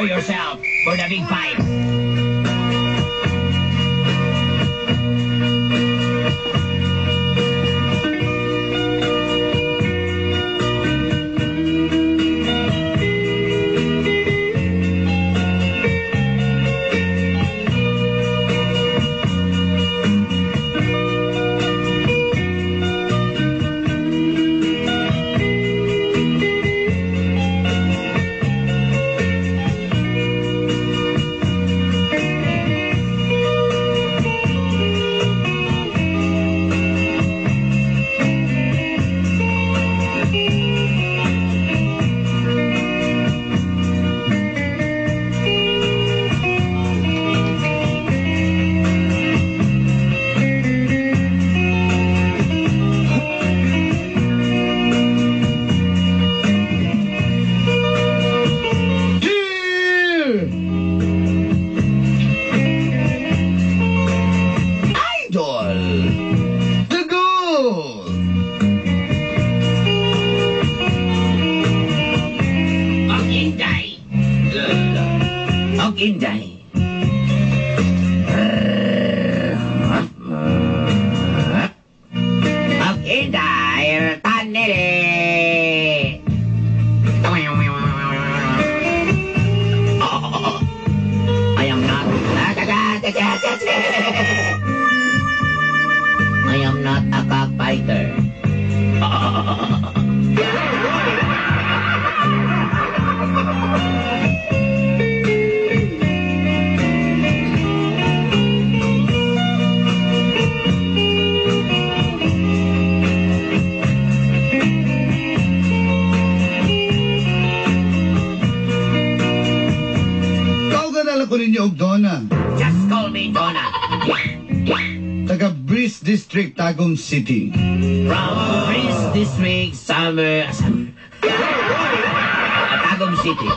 Prepare yourself for the big fight. Dear Idol, the Gold. Og Inday. Og Inday. Og Inday, tanili. I am not. I am not a cockfighter. Tawagan na lang ko ninyo og Donna. Just call me Donna. Taga Breeze District, Tagum City. From Breeze District, Summer, Tagum City.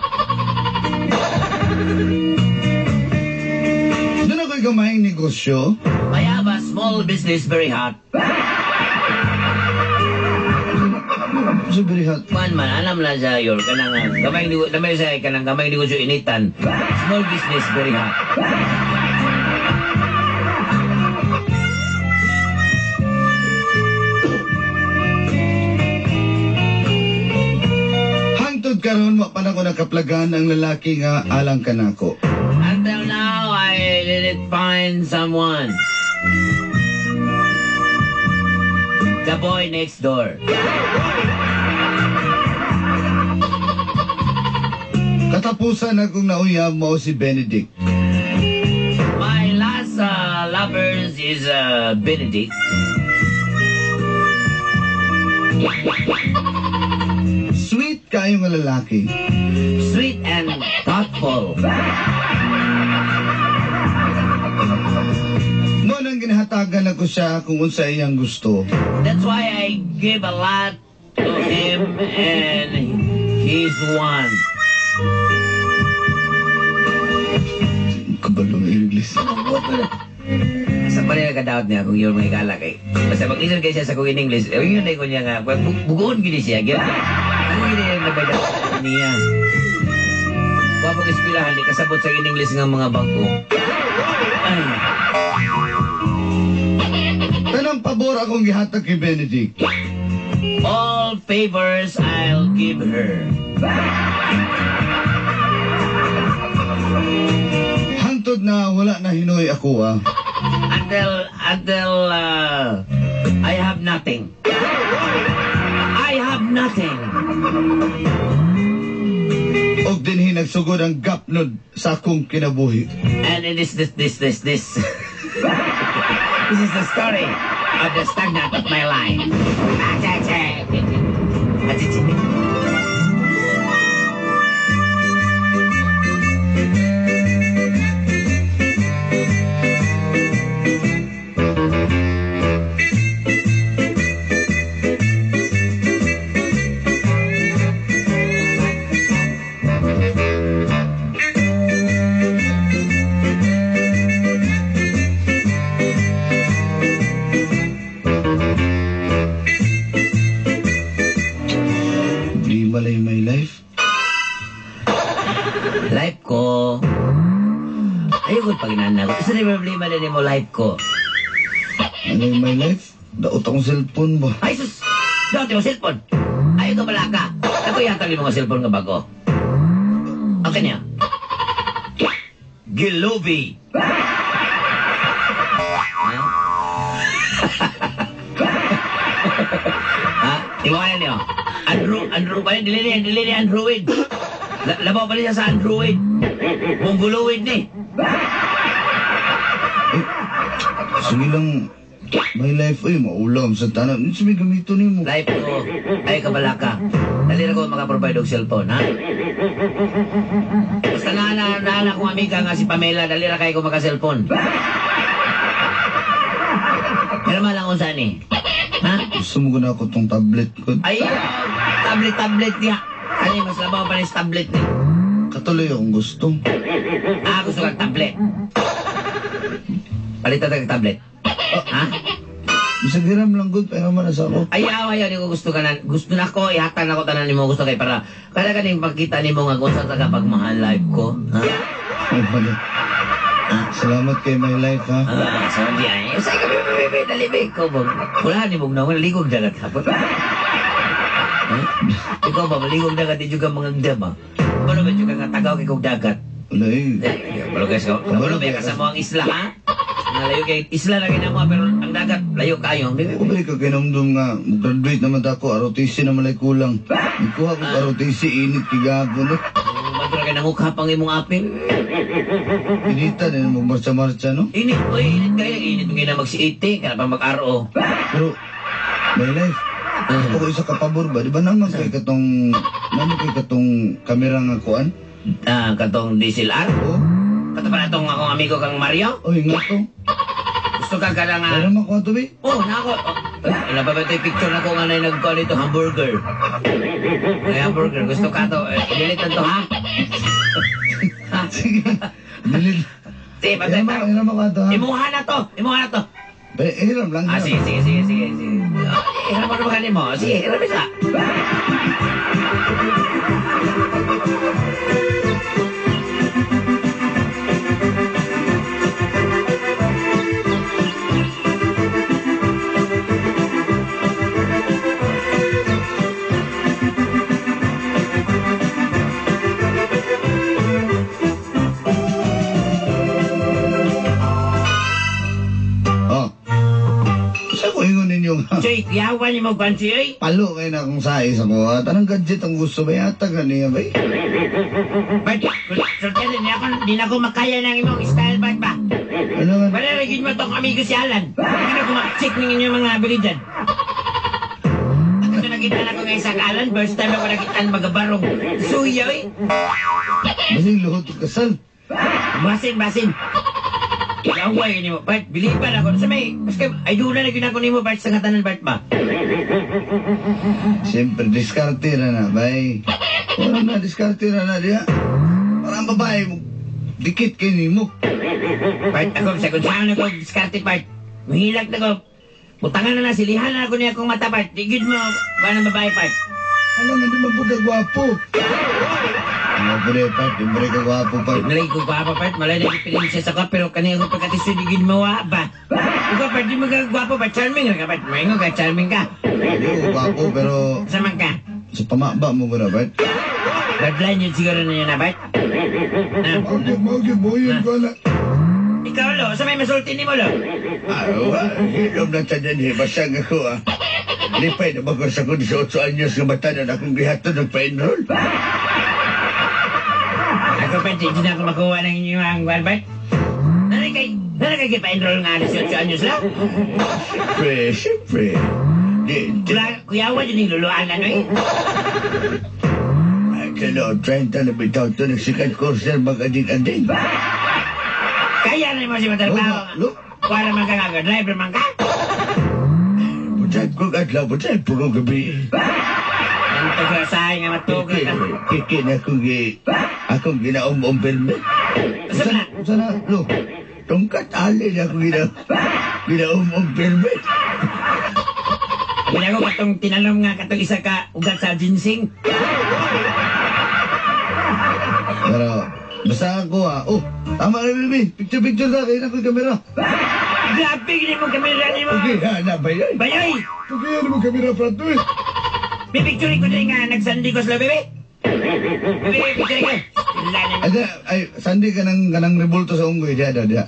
Doon ako'y gamayng negosyo. I have a small business, very hot. Sa very hot. Kuan man, alam na sa yor, kanang gamay negosyo, gamay sa kanang gamay negosyo initan. Small business, very hot. Hangtod karon wa pa nako nakaplagan ang lalaki nga alang kanako. Until now, I didn't find someone. The boy next door. Katapusan akong nauyab mao si Benedict. My last lovers is Benedict. Sweet kayo nga lalaki. Sweet and thoughtful. Mao nang ginahatagan ako siya kung unsa iyang gusto. That's why I give a lot to him and he's one. Kabalong English. Sa pa rin nagkadaot niya kung yun mga ikala kay. Basta mag-listen kayo siya sa kong in English, eh, yun na ko niya nga, bugoon gini siya. Gyud. Bugoon gini niya nabaya niya. Kung pag eskwelahan, di kasabot sa in English nga mga bangko. Ay, Tanang pabor akong gihatag kay Benedict. All favors I'll give her. Hangtod na wala na hinoy ako ah. Until I have nothing. I have nothing. Og dinhi nagsugod ang gapnod sa akong kinabuhi. And it is this, this, this, this. This is the story of the stagnant of my life. Achichi. Achichi. Life ko. Ayoko pag inana ko. Isa na problema na mo life ko. Ano yung my life? Daot akong cellphone ba? Ay sus! Daot yung cellphone. Ayaw ka pala ka. Ako yata yung mga cellphone nga bago. Okay niya. Gilubi. Ha? Iwanan niyo. Andrew pa rin. Dili ni Android. Labaw pa rin siya sa Android. Mongoloid ni. Eh, sige lang. My life, ay, maulam sa tanan. Ano may gamito ni mo? Life ko, ay kabalaka. Dali na ko makaprovide og cellphone, ha? Basta na akong amiga nga si Pamela, dali ra kayo ko maka-cellphone. Pero malang unsa ni? Ha? Gusto mo ko na ako tong tablet ko. Ay, tablet niya. Ani, mas labaw pa ni tablet ni. Katuloy akong gusto. Ah, gusto kang tablet. Palitan kang tablet. Ha? Bisag hiram lang good, pero man sa ako. Ayaw, di ko gusto ka na. Gusto na ko, ihatag na ko tanan nimo gusto kay para kada kaning pagkita nimo nga kung saan ka pagmahal life ko. Ha? Ay, wala. Salamat kay my life, ha? Ah, sa di ay. Say ka bebe, dali be ko ba. Wala ni mong naman ligog dagat hapon. Ha? Ikaw ba maligog dagat di juga mga ba? Ano ba juga nga tagaw kay kog dagat? Wala eh. Wala guys, wala ba ka sa mga isla, ha? Nga layo kay isla lagi na mo pero ang dagat layo kayo. Ako ba ka kinumdum nga, graduate naman ako, ROTC naman ay kulang. Ikuha ko ROTC, init kigabo, no? Madura kay nangukha pang imong apil. Inita din magmarcha-marcha, no? Init, oy, init kayo. Init mo na mag-C80, kaya pa mag-RO. Pero, my life, ako isa ka pabor ba? Di ba naman kay katong, naman kay katong kamera nga kuan? Ah, katong DSLR? Oo. Kato pa na itong akong amigo kang Mario? Oy, nga to. Gusto ka ka lang nga. Meron makuha to, be? Oh, nako. Oh, ba ito yung picture na ko nga na nag-call ito hamburger? Ay, hamburger. Gusto ka to. I-delete na to, ha? Sige. Delete. Sige, patay Hiram makuha to, ha? Imuha na to. Imuha na to. Hiram lang. Ah, sige. Hiram mo naman kanimo. Sige, hiram isa. Choy, kuyawan ni mo kwansi, oy. Palo kayo na akong sais ako. At anong gadget ang gusto ba yata ganiya ba? But, sultihan, di na ako makaya ng imong style ba ba? Ano nga? Wala rin mo tong amigo si Alan. Hindi na ako makacheck ng inyong mga abilidad. Ito nakita na ko ngayon sa Alan, first time ako nakita ang magabarong. Suya, oy. Basing luhot kasal. Basin. Yaway ni mo, Bart, biliban ako. Sa may, maski, ay doon na ginako ni mo, Bart, sa katanan, Bart ba? Siyempre, diskarte na na, bay. Wala na, diskarte na na, diya. Parang babae mo, dikit kay ni mo. Bart, ako, sa kung saan ako, diskarte, Bart. Mahilak na ko. Butangan na na, silihan na ako niya akong mata, Bart. Digid mo, ba ng babae, Bart? Ano nga, di mapagkagwapo. Ano po rin, Bart? Di mo rin kagwapo, Bart. Malay ko gwapo, Bart. Malay na diferensya sa ko, pero kanina ko pagkatisyo, digid mo, wa, ba? Ikaw, Bart, di mo kagwapo, Bart. Charming ka, Bart. Maingo ka, charming ka. Hindi ko gwapo, pero Saman ka. sa pamaba mo ba na, Bart? Bart, blind yun siguro na yun na, Bart. Mao yun ko na. Ikaw, lo, sa may masulti ni mo, lo? Hilom na tanan, eh. Basag ako, ah. Lipay na bago sa kong 18 anyos nga bata na akong gihatod ng pa-enroll. Ako, Bart, hindi na ako makuha ng inyong ang Bart. Nanay kay pa-enroll nga 18 anyos lang? Siyempre. Di, Kuyawa yun yung luluan, ano eh? Ay, kano, 30 na bitaw ito, nagsikat course yan, mag-ading-ading. Kaya na mo si matrabaho. Lo, Kuha naman ka nga, driver man ka. Butay ko adlaw, butay po kong gabi. Ang tagrasahe nga matugag ka. Kiki na akong akong ginaom-om permit. Saan na? Saan na, lo? Tungkat ali na akong ginaom-om permit. Wala ko katong tinalom nga katong isa ka ugat sa ginseng. Pero, Basta ako ha. Oh, tama na baby. Picture picture na kayo na ko'y kamera. Grabe gini mo kamera ni mo. Okay, ha, na bayoy. Bayoy! Okay, ano mo kamera prato eh. May picture ko din nga nagsandi ko sila, bebe. Bebe, picture ko. Ay, ay, sandi ka ng rebulto sa unggoy. Diya, diya, diya.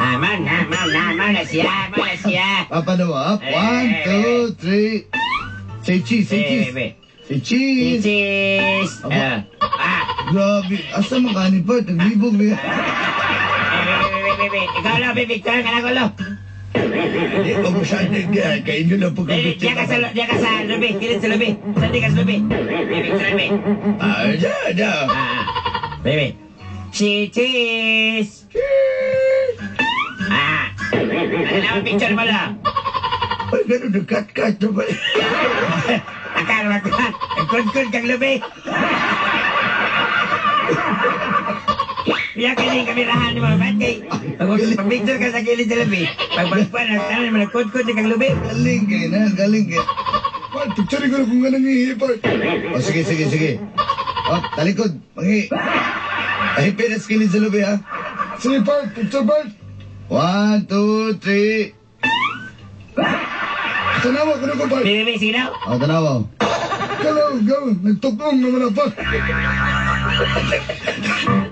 Ah, man, ah, man, ah, man na siya, man na siya. Papa daw, up. 1, 2, 3. Say cheese, say cheese. Say cheese. Cheese. Ah. Grabe, asa man ka ni Bert? Naglibog niya. Bebe, ikaw lang, bebe, picture ka na ko, lo. Di ko mo sandi ka. Kayo nyo lang pagkabit. Diya ka sa lubi, kilid sa lubi. Sandi ka sa lubi. Bebe, picture, bebe. Ah, diya, diya. Ah, bebe. Cheese. Cheese. Ah. Ano naman picture mo lang? Ay, ganun, nagkat-kat na ba? Akala mo ka, nagkod-kod kang lubi. Kaya kini kamerahan ni mga ba't kay pag-picture ka sa gilid sa lubi, pag-pagpuan, nagtanan mo, nagkod-kod kang lubi. Galing kayo na, galing kayo. Bart, picture ko na kung anong ihi, Bart. O, sige, sige, sige. O, talikod, mangi. Ay, pinas kilid sa lubi, ha? Sige, Bart, picture, Bart. 1, 2, 3. Tanawa ko na ko, Bart. Bebe, sige daw. O, tanawa. Kalaw, gaw, nagtukong naman ako.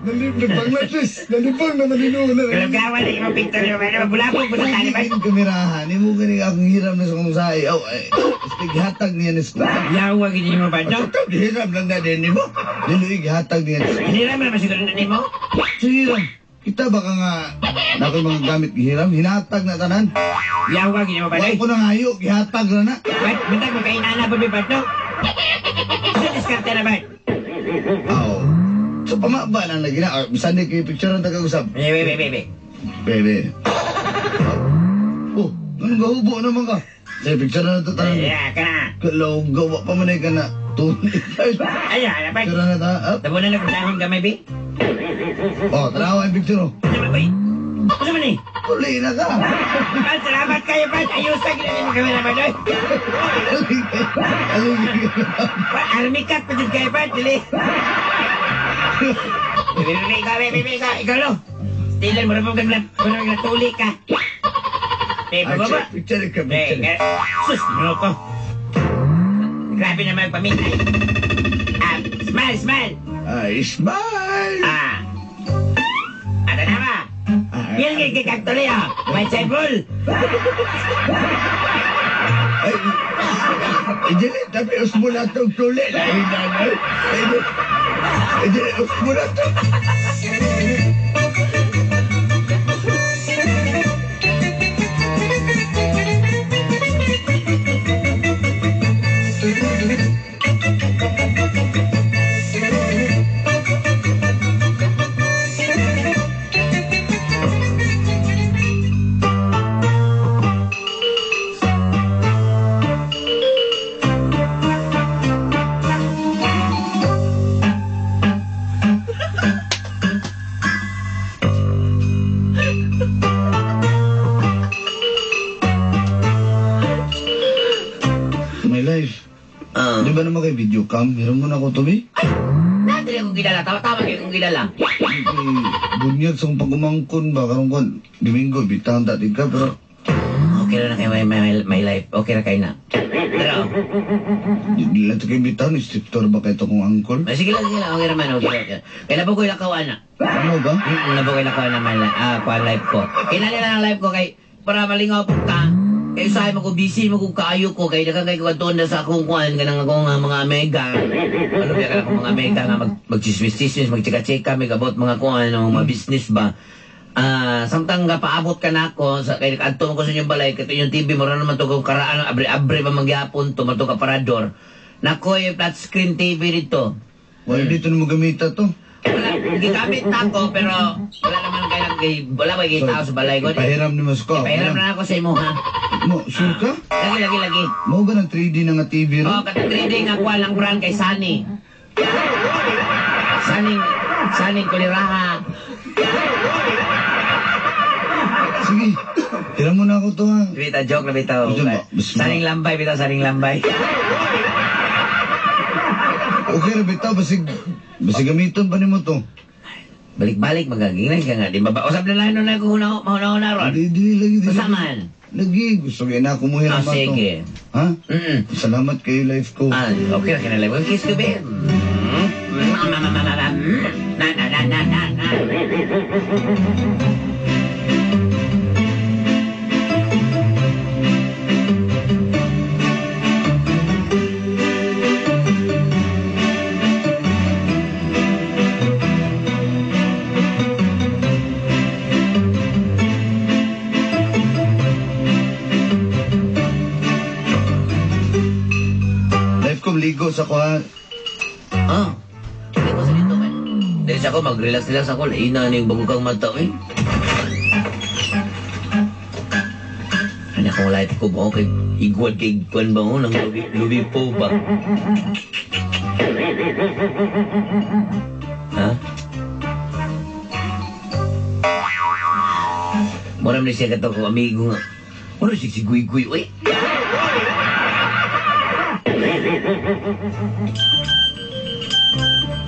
Nagpanglatis, nalibang naman inuuna. Kalagawan na yung picture niyo, pero mabulabog mo sa tali, Bart. Ang kamerahan, ni mo gani akong hiram na sa kong sahi. Oh, ay, hatag niya ni Sko. Yawa, gini mo ba, no? Hiram lang na din mo. Niluig hatag niya ni Sko. Hiniram naman siguro na nimo. Sige, hiram. Kita baka nga, na ako'y mga gamit gihiram, hinatag na tanan. Yawa, gini mo ba, Wala ko nang hayo, gihatag na na. Bart, bintag mo kainana po, Bart, no? Sa diskarte na, Bart. Aw. So, pamaba lang lagi na. Bisan di kayo picture ang tagausap. Bebe, bebe, bebe. Bebe. Oh, anong gahubo naman ka? Sige, picture na ito tanan. Yeah, ka na. Kalaw, gawa pa man ay ka na. Tunay. Ay, ano, Bart? Picture na ta. Up. Tabo na lang kung dahon gamay, be. Oh, tanawa yung picture. Oh. Ano ba, boy? Ano man eh? Tuli na ka. Bart, salamat kayo, Bart. Ayusan, ginanyan mo kami naman, oy. Aling. Bart, army cut pa dyan kayo, Bart. Dili. Bebe, bebe, ikaw, bebe, bebe, ikaw, ikaw, lo. Stilan mo na po kang natuli ka. Bebe, baba. Picture ka, picture. Bebe, sus, ano ko. Grabe naman paminay. Ah, smile, smile. Ay, smile. Ah. Ano na ba? Yan nga kay Kagtuli, ah. May table. Ay, ay, dili, tapi usmo na itong tuli. Ay, nanay. Ay, dili, usmo na ito. My life. Di ba naman kay video cam? Meron mo na ako to, be? Ay! Natin akong kilala. Tawa-tawa kayo kong kilala. Bunyag sa kong pagumangkon ba? Karong kon, Domingo, bitang dati ka, pero... Okay na kayo, my life. Okay na kayo na. Pero... Di lang ito kayo bitang, instructor ba kayo ito kong angkol? Ay, sige lang, sige lang. Okay naman, okay lang. Kailan po ko ilakawan na? Ano ba? Ano po ko ilakawan na my life ko. Kailan nila ang life ko kay... Para malingaw po ka. Kaya usahay mo ko, busy mo kung kaayo ko. Kaya nakangay ko doon na sa akong kuhan, kanang akong mga mega. Ano ba ka akong mga mega nga mag-chismis-chismis, mag-chika-chika, may about mga kuhan, mga business ba. Samtang nga paabot ka na ako, sa, kay adto mo ko sa inyong balay, kaya yung TV, mura naman to kung karaan, abre-abre pa mangyapon to, mato ka parador. Nako, yung flat screen TV dito. Wala dito na magamita to. Wala, gigamit na ako, pero wala naman kayo, wala ba kayo tao sa balay ko. Ipahiram ni Masko. Ipahiram na ako sa imo, ha? Mo, sure ka? Lagi, lagi, lagi. Mo ba ng 3D na nga TV ron? Oo, kata 3D nga kuha lang brand kay Sunny. Sunny kuliraha. Sige, hiram mo na ako to, ha? Bita, joke na bitaw. Saning lambay, bitaw, saning lambay. Okay ra bitaw, basig gamiton pa nimo to. Balik-balik magagingnan ka nga. Di ba ba? Usap na lang nun na kung mahuna-huna ron. Di lagi, di Basta lagi. man. Lagi, gusto kayo na ako mo Ah, hiram ato. sige. Ha? Mm. Salamat kayo, life ko. Ah, okay na kinalay. Kiss ko, babe. Na, na, na, na, na, na. Life ko, ligo sa kuha. Ah, hindi ko sa dito, man. Dahil sa ako, mag-relax-relax ako. Laina na yung bago kang mata, eh. Ano akong life ko ba? Kay igwad kay kwan ba? Oh, nang lubi, po ba? Ha? Mura man siya kato ko amigo nga. Mura siya si Guy-Guy, uy.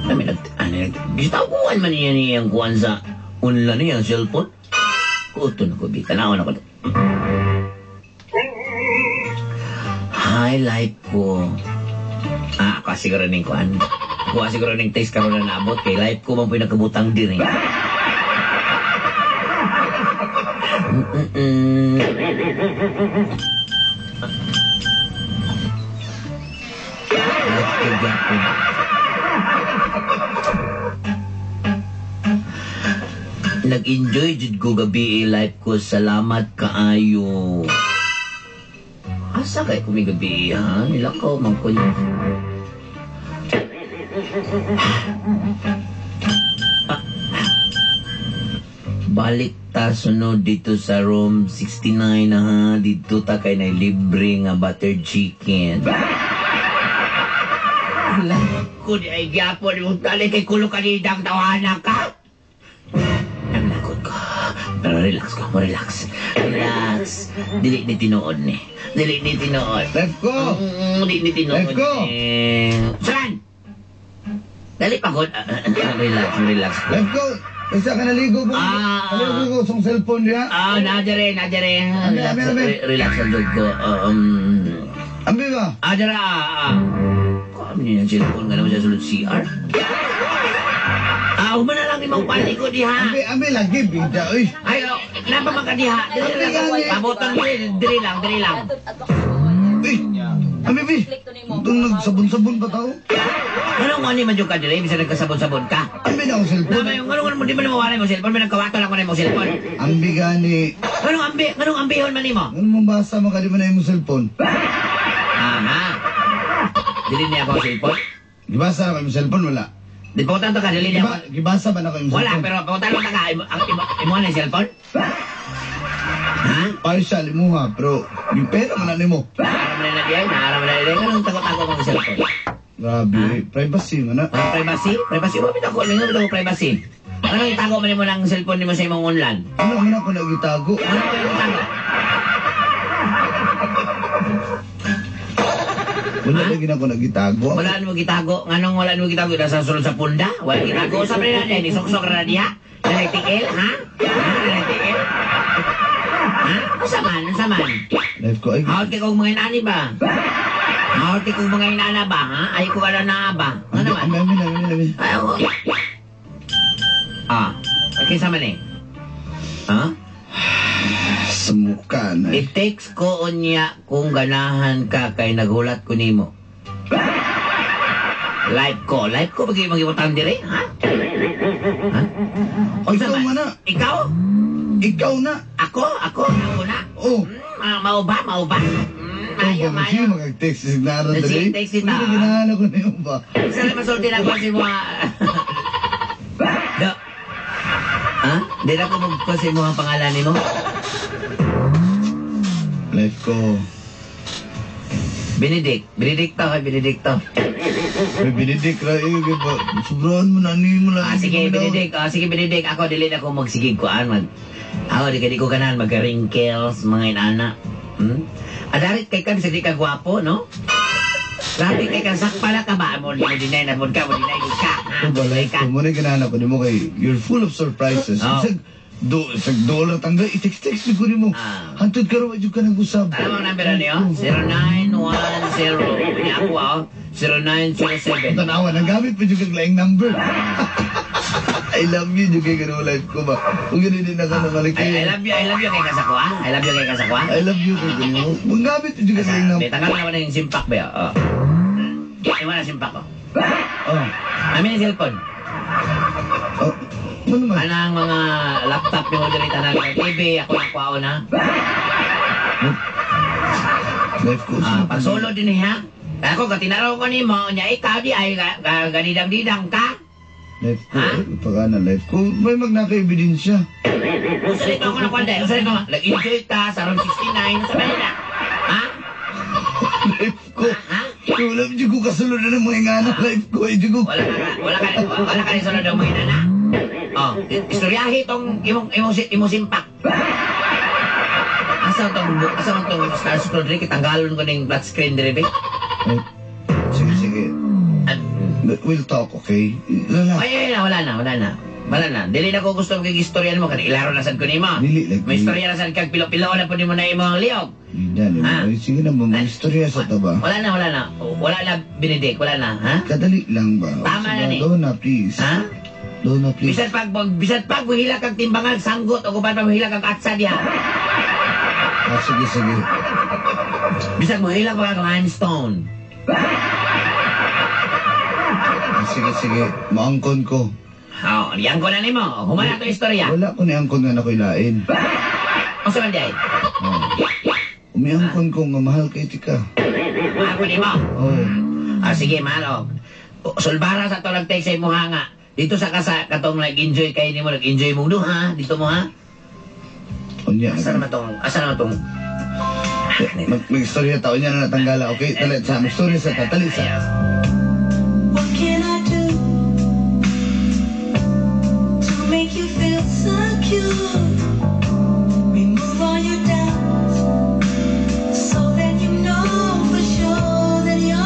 Kami nag, ano, gitawagan man niya niyang kuwan sa unla niya ang cellphone. Kuto na ko, bi. Tanawan ako. Hi, life ko. Ah, ako siguro ning kuwan. Kuha siguro ning taste karon na naabot kay life ko man po nakabutang din eh. Mm-mm. Life ko gyapon. Nag-enjoy jud ko gabi eh, life ko. Salamat kaayo. Asa kay kumi gabi ha? Nilakaw man ko niya. Balik ta sunod dito sa room 69 na ha. Dito ta kay na libre nga butter chicken. Life ko di ay gyapon mo tali kay kulo kanidang tawanan ka. Ang lakot ko. Pero relax ko, relax. Relax. Dili ni tinuod ni. Dili ni tinuod. Life ko! Dili ni tinuod Life ko! ni. Saan? Dali pa ko. Relax, relax ko. Life ko! Isa ka naligo ko. Ah. Naligo ko sa cellphone niya. Ah, nadere, nadere. Relax, Ami, ami, ami. relax ang dog ko. Ambi ba? Ah, dara, ah, ah. Kami niya ang cellphone nga naman sa sulod CR. Ah, humana lang imong paliko diha. Ambi, ambi lagi, bida, uy. Ay, oh, napa man ka diha. Dili lang. Pabutan mo, dili lang, dili lang. Uy, ambi, bi. Itong nagsabon-sabon pa tao. Anong ano man yung ka dili? Bisa nagkasabon-sabon ka. Ambi na akong cellphone. Nama yung anong mo di man mawala mo cellphone, may nagkawato lang ko na mo cellphone. Ambi gani. Anong ambi, anong ambihon man nimo? Ano mong basa mo ka di ba na yung cellphone? Aha. Dili niya ako cellphone. Gibasa na ko yung cellphone, wala. Di pautan to ka, dili niya ako. Gibasa ba na ko yung Wala, cellphone? pero pautan mo ka, imo na yung cellphone? Ha? Partial, imuha, pero yung pera man na nimo. Naaram na na diyan, naaram na diyan. Anong tago-tago mong cellphone? Grabe, privacy man na. Ang privacy? Privacy? Wa bitaw ko, lingon bitaw ko privacy. Anong itago man nimo ng cellphone nimo sa imong online? Ano man ako nagitago? Ano mo itago? Wala lagi na ako nagitago. Wala mo gitago. Nganong wala mo gitago? Nasa sulod sa punda? Wala gitago. Sa na diyan, isuksok na diha. Nanay tiil, ha? Ha? Nanay tiil? Ha? Unsa man? Unsa man? Life ko, ay, Hawat kay kong mga inani ba? Hawat kay kong mga inana ba, ha? Ay ko wala na ba? Ano naman? Ambi, ambi, ambi, ambi. Ay, ako. Ah, okay sa man eh. Ha? Sa mukha na. I-text ko unya kung ganahan ka kay naghulat ko nimo. Live ko, live ko pag magibutang dire, ha? Ha? Unsa Ikaw man na. Ikaw? Ikaw na. Ako? Ako? Ako na? Oh. Mao ba? Mao ba? Mayo, mayo. Sige, mag-text si Nara Sige, dali. text si Nara. Hindi ganahan ako na yun ba? Sana masulti na ko si mga... Do. Ha? Di na ko magko sa imong pangalan nimo. Life ko. Benedict. Benedicto kay Benedicto. May Benedict ra eh. Ba? Sobrahan mo na, ano mo lang. Ah, sige, Benedict. Ah, sige, Benedict. Ako, dili na ko magsigig kuan man. Ako, di ka di ko ganahan magka-wrinkles, mga inana. Hmm? Adarit kay ka, bisag di ka gwapo, no? Grabe kay ka sakpala ka ba mo mo deny na mo ka mo deny gud ka. Ha? Ito ba life Ka. ko? Muna ganahan ako nimo kay you're full of surprises. Oh. Isag do isag dollar tanggal i-text-text ko nimo. Ah. Hantod karon wa jud ka nag-usab. Alam mo ang number niyo? 0910. Niya ako ah. 0907. Tanawa, nagamit pa jud kag laing number. I love you jud kay ganun life ko ba. Kung ganun din ako namalik I love you, I love you kay kasakwa. I love you kay kasakwa. I love you kay ganun. Manggamit jud kag laing number. May tanggal naman na yung simpak ba? Oh. Iwan na simpak ko. Oh. Amin yung cellphone. Oh. Ano naman? Anang mga laptop yung diri tanan ng TV, ako na kuwaon na. Life ko. Ah, pagsulo din niya. Ako katinaraw ko nimo, nya ikaw di ay ganidang-didang ka. Life ko. Ha? Eh, pagana life ko. May magnaka-ebidensya. Usa nito ako na kwanda. Usa nito, nag-enjoy ka sa room 69 sa Manila. Ha? Life ko. Ha? Wala jud ko kasulod na ng mga ingana life ko. Ay, jud ko. Wala ka rin sunod ng mga inana. Oh, istoryahe tong imong simpak. Asa man tong star scroll diri kitanggalon ko ning flat screen diri be. Eh, sige, sige. We'll talk, okay? Lala. Ay, ay, wala na, wala na. Wala na. Dili na ko gusto magig istorya nimo kanang ilaro na sad ko nimo. Dili, like, May istorya na sad kag pilo-pilo na pud nimo na imong liog. Hindi, Ha? ay, sige na, mga istorya sa taba. Wala na, wala na. Wala na, Benedict, wala na, ha? Kadali lang ba? Tama na ni. Dona, please. Ha? Dona, please. Bisan pag muhila kag timbangan sanggot o kuban pa muhila kag atsa diha. Ah, sige, sige. Bisan muhila pa kag limestone. Ah, sige, sige. Maangkon ko. Oh, diyan ko na nimo. Humana to istorya. Wala ko ni angkon nga nakoy lain. Unsa man diay? Oh. Umiangkon ko nga mahal kay tika. Mahal ko nimo. Oh. Ah, sige, mahal. Oh. Sulbara sa to nag-text sa imuha nga. Dito sa kasa katong nag-enjoy kay nimo, nag-enjoy mong duha dito mo ha. Unya. Asa naman tong Mag-istorya tao niya na natanggala, okay? Talit sa, mag-istorya sa ta, talit sa. What can I do to make you feel secure? Remove all your doubts so that you know for sure that you're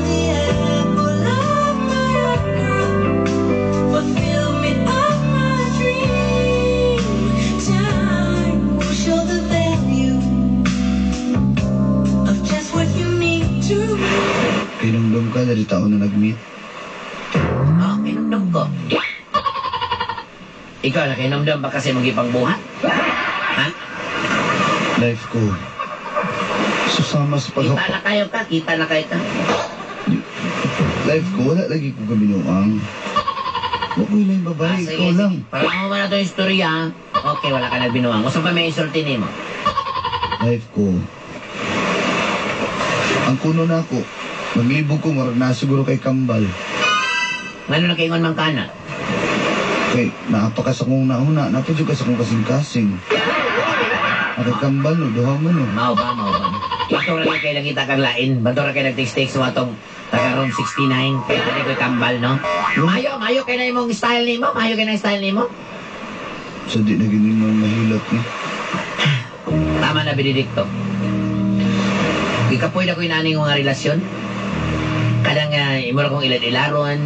the apple of my eye, girl. Fulfillment of my dream. Time will show the value of just what you mean to me. Kinumdum ka, dari tao na nag-meet. Oh, kinumdum ko. Ikaw, nakinomdom ba kasi mong ipangbuhat? Ha? Life ko. Susama sa Kita pag... na kayo ka, kita na kayo ka. Life ko, wala lagi ko kabinuang. Huwag ko yung babae, Ah, sige, ikaw lang. sige. Para mo na itong istorya. Okay, wala ka nagbinuang. Gusto pa may isulti nimo? Life ko. Ang kuno na ako, maglibog ko, marag na siguro kay Kambal. Ngano na kaingon man kana? Kay, naapa ka sa kong nauna, napadyo ka sa kong kasing-kasing. Akay Kambal, no, duha man, no. Mao ba, mao ba? Bato ra kay nakita kang lain. Bato ra kay nag-text-text mo atong taga room 69. Kaya ani ko'y kambal, no? Mayo, mayo kay na imong style nimo. Mayo kay na style nimo. So, di na ganyan mo mahilot ni. Tama na, Benedicto. Gikapoy na ko inaning nga relasyon. Kadang imo ra kong ilad-ilaron.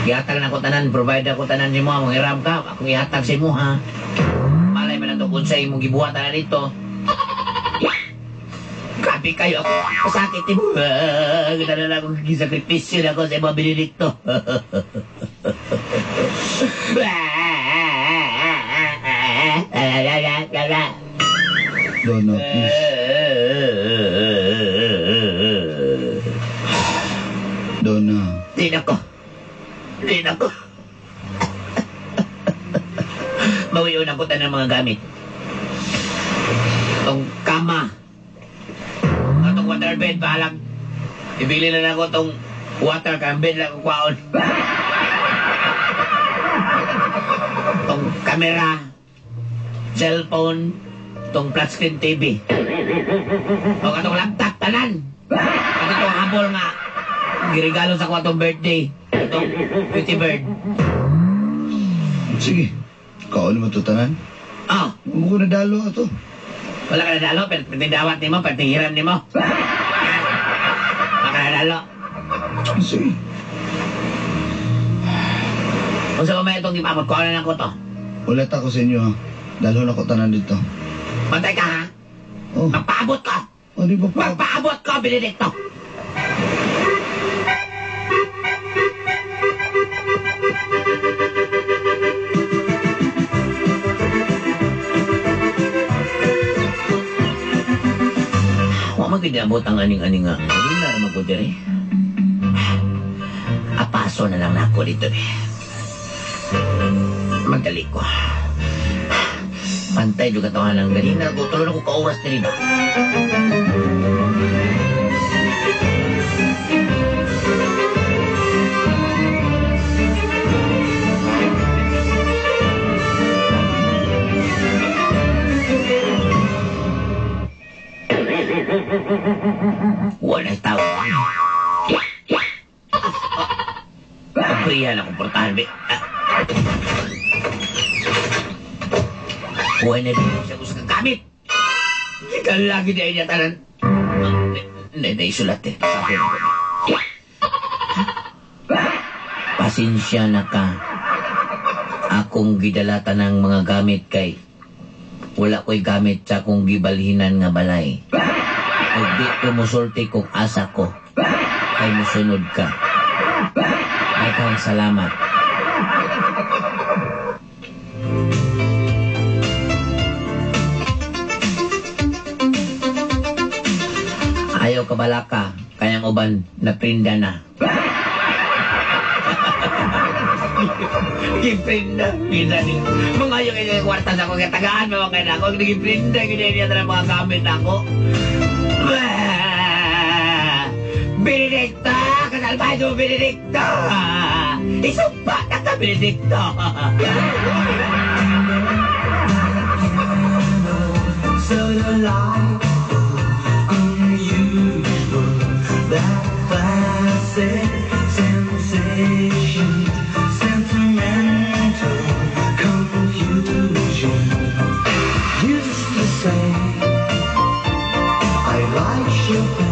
Gihatag na ko tanan, provide ako tanan nimo, among hiram ka, akong ihatag sa imo ha. Malay man nato kung sa imong gibuhat na dito. Grabe kayo ako. Masakit mo. Ah, Ganda na lang akong gisakripisyo na ako sa imo, Benedicto. Donna, please. Donna. Di na ko. Di na ko. Bawion ako tanan mga gamit. Tong kama. Atong waterbed, bahalag. Ibili na lang ako tong water kang bed lang ako kwaon. Tong kamera, cellphone, tong flat screen TV. O katong laptop, tanan. At itong habol nga, girigalo sa ko atong birthday. Itong pretty bird. Sige. Kaon mo to tanan. Ah, Mo ko nadalo ato. Wala ka nadalo, pero pwede dawat nimo, pwede hiram nimo. Baka nadalo. Lalo. Sige. Kung sa may itong ipamot ko, ano na ko to? Ulit ako sa inyo ha. Dalhon ako tanan dito. Bantay ka ha? Oh, Magpaabot ko! oh di ba pa? Magpaabot ko, Benedicto! Wa man gid abot ang aning-aning nga. Hindi na naman ko diri. Apaso na lang nako dito. Magdali ko. Pantay juga tawanan ng ganina ko. Tulo na ko ka-oras diri ba? Wala tao. Abrihan akong portahan, be. Buhay na din siya kung sa kagamit. Kita lagi na niya tanan. Hindi, naisulat eh. Sabi ko. Pasensya na ka. Akong gidalatan ng mga gamit kay wala ko'y gamit sa akong gibalhinan nga balay. Ug di ko musulti kung asa ko. Kay musunod ka. Daghang salamat. Ayaw ka balaka, kayang uban naprinda na. Giprinda, gina niya. Mga ayaw kayo kwarta sa akong katagaan, mga kaya ako, giprinda, gina niya na mga gamit ako. Benedicta! Kasalbahe mo, Benedicta! Isumpa na ka, Benedicto! So delightful, unusual, that classic sensation, sentimental confusion. Used to say, I like Chopin.